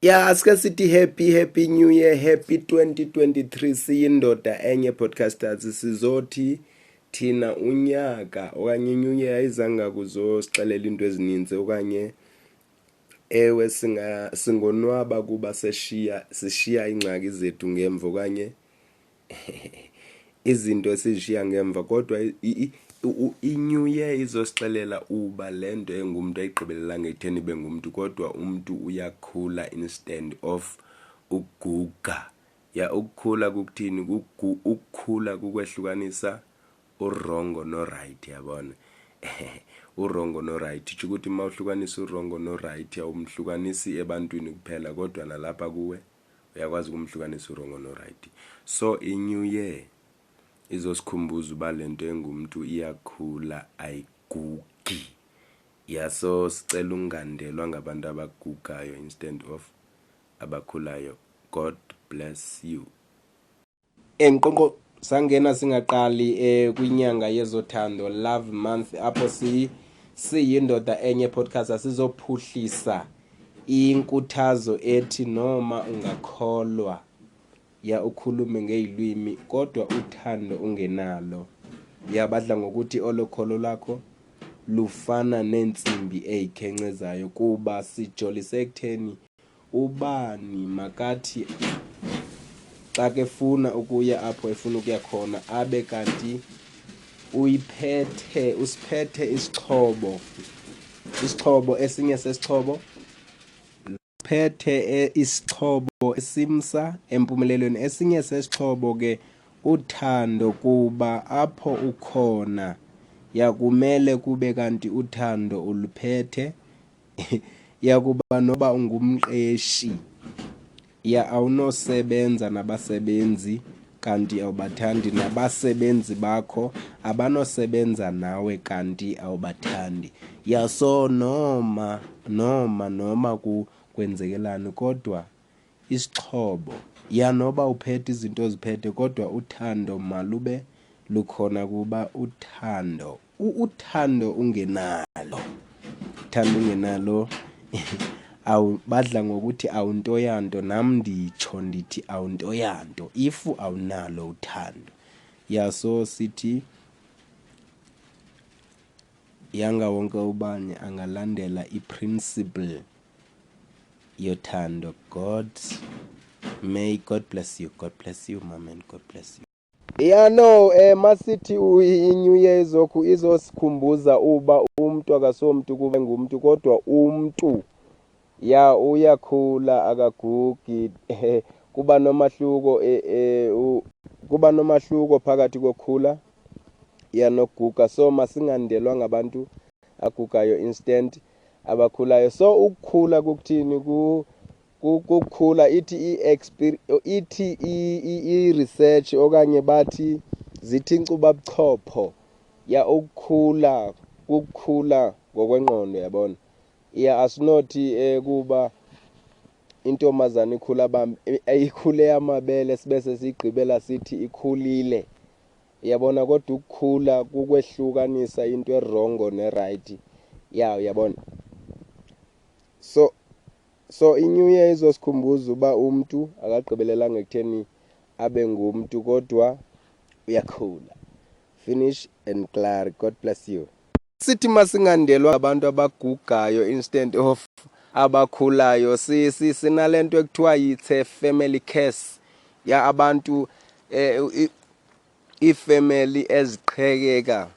Ya, asike sithi happy, happy new year, happy 2023. Siyindoda enye podcasters, sizothi thina unyaka okanye new year ayizanga kuzosixelela into ezininzi okanye ewe singa singonwaba kuba seshiya sishiya ingxaki zethu ngemva okanye izinto esizishiya ngemva, kodwa i-new year izosixelela uba le nto engumntu ayigqibelelanga ekutheni ibe ngumntu, kodwa umntu uyakhula instead of ukuguga. Ya, ukukhula kukuthini? Ukukhula kukwehlukanisa urongo no-right, yabona, urongo no-right. Tsho ukuthi uma uhlukanisa urongo no-right, awumhlukanisi ebantwini kuphela kodwa nalapha kuwe uyakwazi ukumhlukanisa urongo no-right. So i-new year izosikhumbuza uba le nto engumntu iyakhula, ayigugi. Ya, so sicela ungandelwa ngabantu abagugayo instead of abakhulayo. God bless you. Enqonqo sangena singaqali kwinyanga yezothando, Love Month, apho si siyindoda enye podcast asizophuhlisa inkuthazo ethi noma ungakholwa, ya, ukhulume ngezilwimi kodwa uthando ungenalo, ya, badla ngokuthi olokholo lakho lufana neentsimbi eyikhencezayo, kuba sijolise ekutheni ubani makathi xa kefuna ukuya apho efuna ukuya khona abe kanti uyiphethe, usiphethe isixhobo, isixhobo esinye sesixhobo phethe isixhobo esimsa empumelelweni. Esinye sesixhobo ke uthando, kuba apho ukhona yakumele kube kanti uthando uluphethe. Yakuba noba ungumqeshi, ya, awunosebenza nabasebenzi kanti awubathandi, nabasebenzi bakho abanosebenza nawe kanti awubathandi. Ya, so noma kwenzekelani kodwa isixhobo, ya, noba uphethe izinto oziphethe kodwa uthando malube lukhona, kuba uthando ungenalo, uthando ungenalo, awu, badla ngokuthi awunto yanto. Nam nditsho ndithi awunto yanto if awunalo uthando. Ya, so sithi yanga wonke ubani angalandela i-principle yothando. God, may God bless you. God bless you, my man. God bless you. Yeah, no, masithi i-new year izokhu izosikhumbuza uba umuntu akasomntu kube ngumuntu, kodwa umuntu, ya, uyakhula, akagugi. Kuba nomahluko phakathi kokhula, ya, nokuguga. So masingandelwa ngabantu agugayo instead abakhulayo. So ukukhula kukuthini? Kukukhula ithi ithi i-research okanye bathi zithi inkcuba buchopho, ya, ukukhula kukukhula ngokwengqondo, yabona. Ya, asinothi kuba intombazana ikhula bam ikhule amabele sibe sesiyigqibela sithi ikhulile, yabona, kodwa ukukhula kukwehlukanisa into erongo ne-right, ya, uyabona. So i-new year izosikhumbuza uba umntu akagqibelelanga ekutheni abe ngumntu kodwa uyakhula. Finish and klaar. God bless you. Sithi masingandelwa abantu abagugayo instead of abakhulayo. Si sinalento ekuthiwa yithe family curse, ya, abantu ifamily eziqhekeka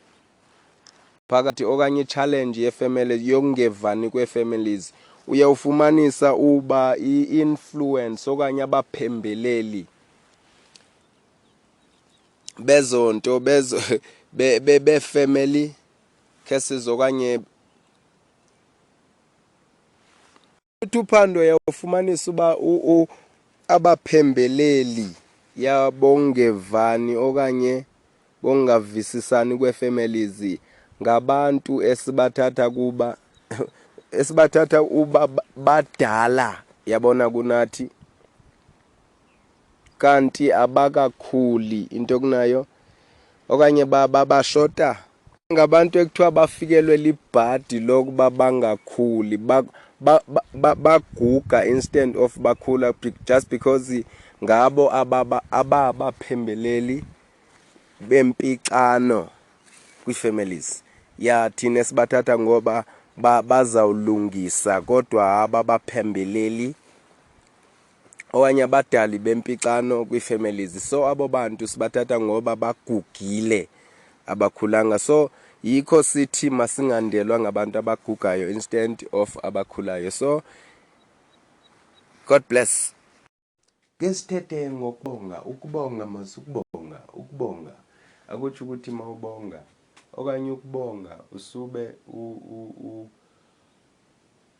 phakathi okanye i-challenge yefamily yokungevani kwee-families. Uyawufumanisa uba i-influence okanye abaphembeleli bezonto bezo be family curses okanye uthi uphando yawufumanisa uba abaphembeleli yabongevani okanye bongavisisani kwee-families ngabantu esibathatha kuba esibathatha uba badala, yabona, kunathi, kanti abakakhuli into kunayo okanye bashota. Ngabantu ekuthiwa bafikelwe libhadi lokuba bangakhuli. Baguga instead of bakhula just because ngabo ababa ababaphembeleli bempixano kwii-families. Ya, thina sibathatha ngoba bazawulungisa, kodwa ababaphembeleli okanye abadali bempixano kwii-families. So abo bantu sibathatha ngoba bagugile, abakhulanga. So yikho sithi masingandelwa ngabantu abagugayo instead of abakhulayo. So God bless. Ke sithethe ngokubonga. Ukubonga, masukubonga. Ukubonga akutsho ukuthi mawubonga okanye ukubonga usube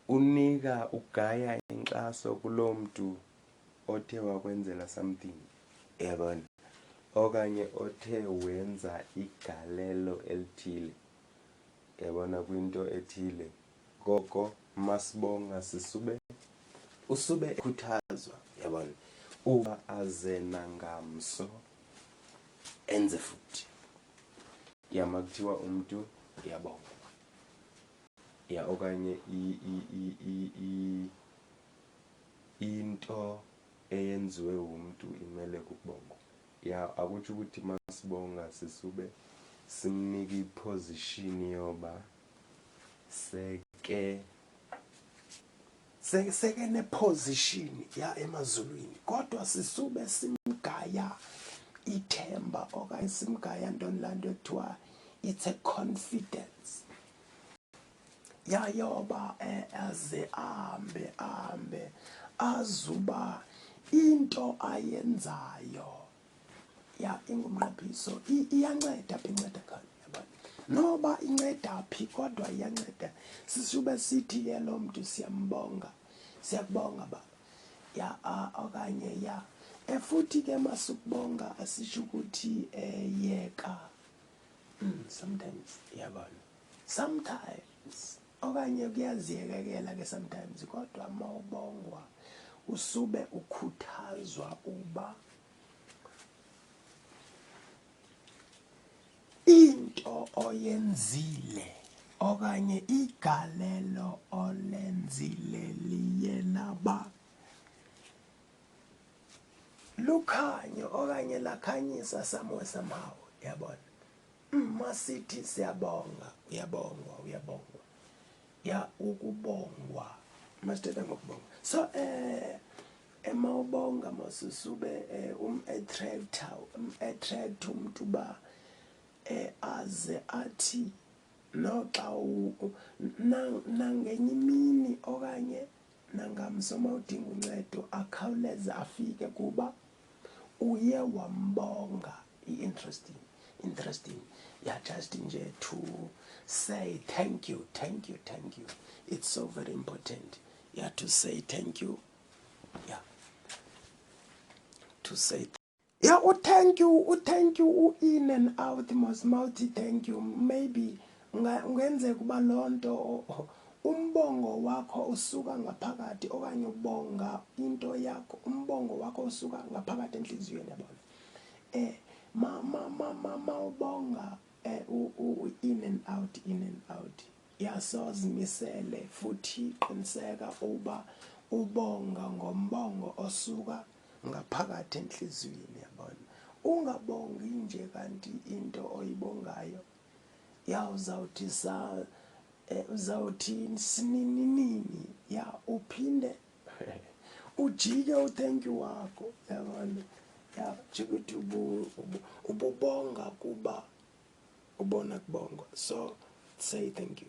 unika, ugaya inkxaso kuloo mntu othe wakwenzela something, yabona, okanye othe wenza igalelo elithile, yabona, kwinto ethile. Koko masibonga sisube usube ekhuthazwa, yabona, uba aze nangamso enze futhi. Yama kuthiwa umntu uyabonga, ya, okanye into eyenziwe umntu imele kukubongwa. Ya, akutsho ukuthi masibonga sisube simnika iposition yoba seke neposition ya emazulwini, kodwa sisube simgaya ithemba okanye simgaya ntoni, laa nto ekuthiwa it's a confidence yayoba aze ahambe ahambe azuba into ayenzayo ya ingumnqophiso, iyanceda phi, inceda khona, yabona, noba inceda phi, kodwa iyanceda. Sisube sithi ke lo mntu siyambonga, siyakubonga baba, ya, okanye ya, futhi ke masukubonga asisho ukuthi yeka. Sometimes, yabona, sometimes okanye kuyaziyekekela ke sometimes, kodwa mawubongwa usube ukhuthazwa uba into oyenzile okanye igalelo olenzile liye laba lukhanyo okanye lakhanyisa somewhere somehow, yabona. Masithi siyabonga, uyabongwa, uyabongwa, ya, ukubongwa, masithetha ngokubonga. So emawubonga masusube um-attractor, um-attract umuntu uba aze athi noxa nangenye imini okanye nangamso mawudinga uncedo akhawuleze afike kuba uye wambonga. I-interesting, interesting, yeah, just nje to say thank you, thank you, thank you. It's so very important, yeah, to say thank you, yeah, to say, yeah, u-thank you, u-thank you, u-in and out mos mawuthi thank you. Maybe ungenzeka uba loo nto umbongo wakho usuka ngaphakathi okanye ubonga into yakho, umbongo wakho usuka ngaphakathi enhliziyweni, yabona. Ma ma ma ma mawubonga u in and out, in and out, yasozimisele futhi qiniseka uba ubonga ngombongo osuka ngaphakathi enhliziyweni, yabona. Ungabongi nje kanti into oyibongayo ya uzawuthi sa uzawuthi sinini nini, ya, uphinde ujike uthank you wakho, yabona, ya, jike uthi ububonga kuba ubona kubongwa. So say thank you.